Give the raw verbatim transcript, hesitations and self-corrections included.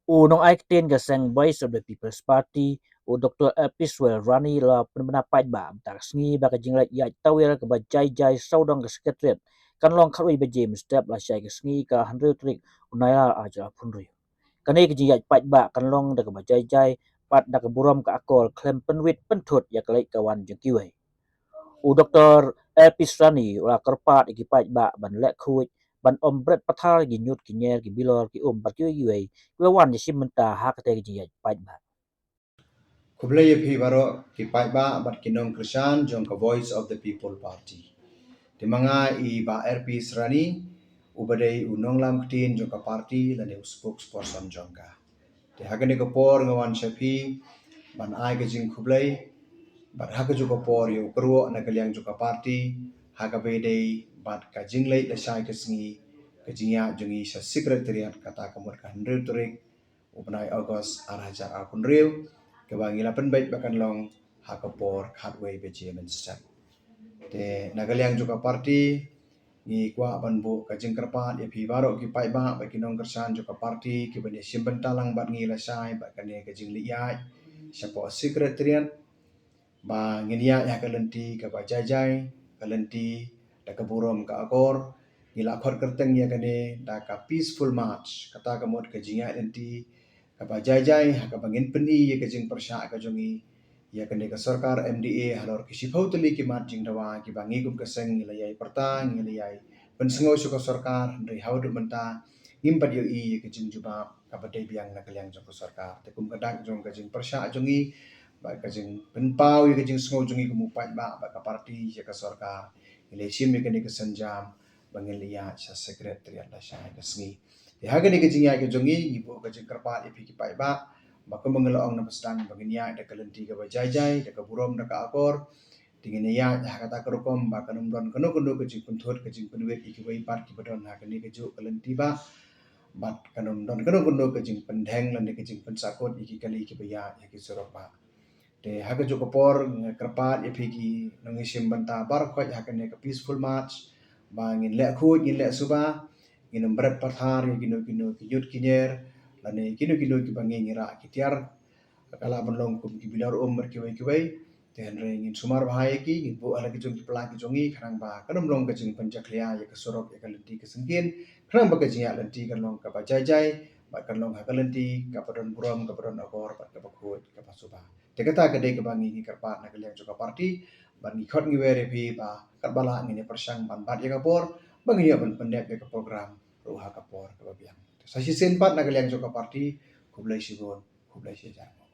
U nongai ktien ka seng Voice of the People's Party, u Doktor Elpis Rani, la pynbna paidbah mynta ka sngi ba ka jingleit ïaid tawiar kaba jai jai sawdong ka Secretariat kan long khatwei baje mynstep lashai ka sngi ka hynriew tarik u Nailar arhajar arphew hynriew. Kane ka jingïaid paidbah kan long da kaba jai jai bad da ka burom ka akor khlem pynwit pynthut ïa ka leit ka wan jong kiwei. U Doktor Elpis Rani u la kyrpad ïa ki paidbah ban leh khuid, ban ym bret pathar ïa ki ñiut ki ñier, ki bilor, ki um bad kiwei kiwei kiba wan ïashim bynta ha katei ka jingïaid paidbah. Khublei ïa phi baroh ki paidbah bad ki nongkyrshan jong ka Voice of the People Party. Te ma nga i Bah Elpis Rani, uba dei u nonglam ktien jong ka party lane u spokesperson jong ka. Te ha kane ka por nga wan sha phi ban ai ka jingkhublei bad ha kajuh ka por ïa u kyrwoh na ka liang jong ka party ha kaba ïadei bad ka jingleit lashai ka sngi ka jingïaid jong ngi sha Secretariat, kata ka mut ka hynriew tarik u bnai August arhajar arphew hynriew, kaba ngi la pynbeit ba kan long ha ka por khatwei baje mynstep. Te na ka liang jong ka party ngi kwah ban buh ka jingkyrpad ïa phi baroh ki paidbah bad ki nongkyrshan jong ka party kiban ïashim bynta lang bad ngi lashai bad kane ka jingleit ïaid shapoh Secretariat, ba ngin ïaid ha ka lynti kaba jai jai, ka lynti da ka burom ka akor. Ngi la khot kyrteng ïa kane da ka Peaceful March, kata ka mut ka jingïaid lynti kaba jai jai ha kaba ngin pyni ïa ka jingpyrshah ka jong ngi ïa kane ka sorkar M D A halor ki shiphew tylli ki mat jingdawa kiba ngi kum ka seng ngi la ïai pyrta, ngi la ïai pynsngew sha ka sorkar, hynrei haduh mynta ngim pat ïohi ïa ka jingjubab kaba dei biang na ka liang jong ka sorkar. Te kum ka dak jong ka jingpyrshah jong ngi bad ka jingpynpaw ïa ka jingsngew jong ngi kum u paidbah bad ka party ïa ka sorkar, ngi la shim ïa kane ka sienjam ba ngin la ïaid sha Secretariat lashai ka sngi. Te ha kane ka jingïaid ka jong ngi ngi buh ka jingkyrpad ïa phi ki paidbah ba kumba ngi la ong na ba sdang ba ngin ïaid da ka lynti kaba jai jai, da ka burom, da ka akor. Te ngin ïaid ha kata ka rukom ba kan ym don kano kano ka jingpynthut ka jingpynwit ïa kiwei pat kiba don ha kane kajuh ka lynti ba bad kan ym don kano kano ka jingpyntheng lane ka jingpynsakut ïa ki kali kiba ïaid ha ki surok ba. Te ha kajuh ka por nga kyrpad ïa phi ki nongïashim bynta baroh khoit ha kane ka Peaceful March ba ngin leh khuid, ngin leh suba, ngin ym bret pathar ïa kino kino ki ñiut ki ñier lane kino kino kiba ngi ngi rah ki tiar, ka lah ban long kum ki bilor um bad kiwei kiwei. Te hynrei ngin sumar bha ïa ki, ngin buh ha la ki jong ki pla ki jong ngi khnang ba kan ym long ka jingpynjakhlia ïa ka surok, ïa ka lynti ka syngkien, khnang ba ka jingïaid lynti kan long kaba jai jai bad kan long ha ka lynti kaba don burom, kaba don akor bad kaba khuid, kaba suba. Te kata ka dei kaba ngi ngi kyrpad na ka liang jong ka party bad ngi khot ngi wer ïa phi ba katba lah ngin ïa pyrshang ban bat ïa ka por ba ngin ïoh ban pyndep ïa ka program ruh ha ka por kaba biang. Te sa shisien pat na ka liang jong ka party, khublei shibun, khublei shihajar nguh.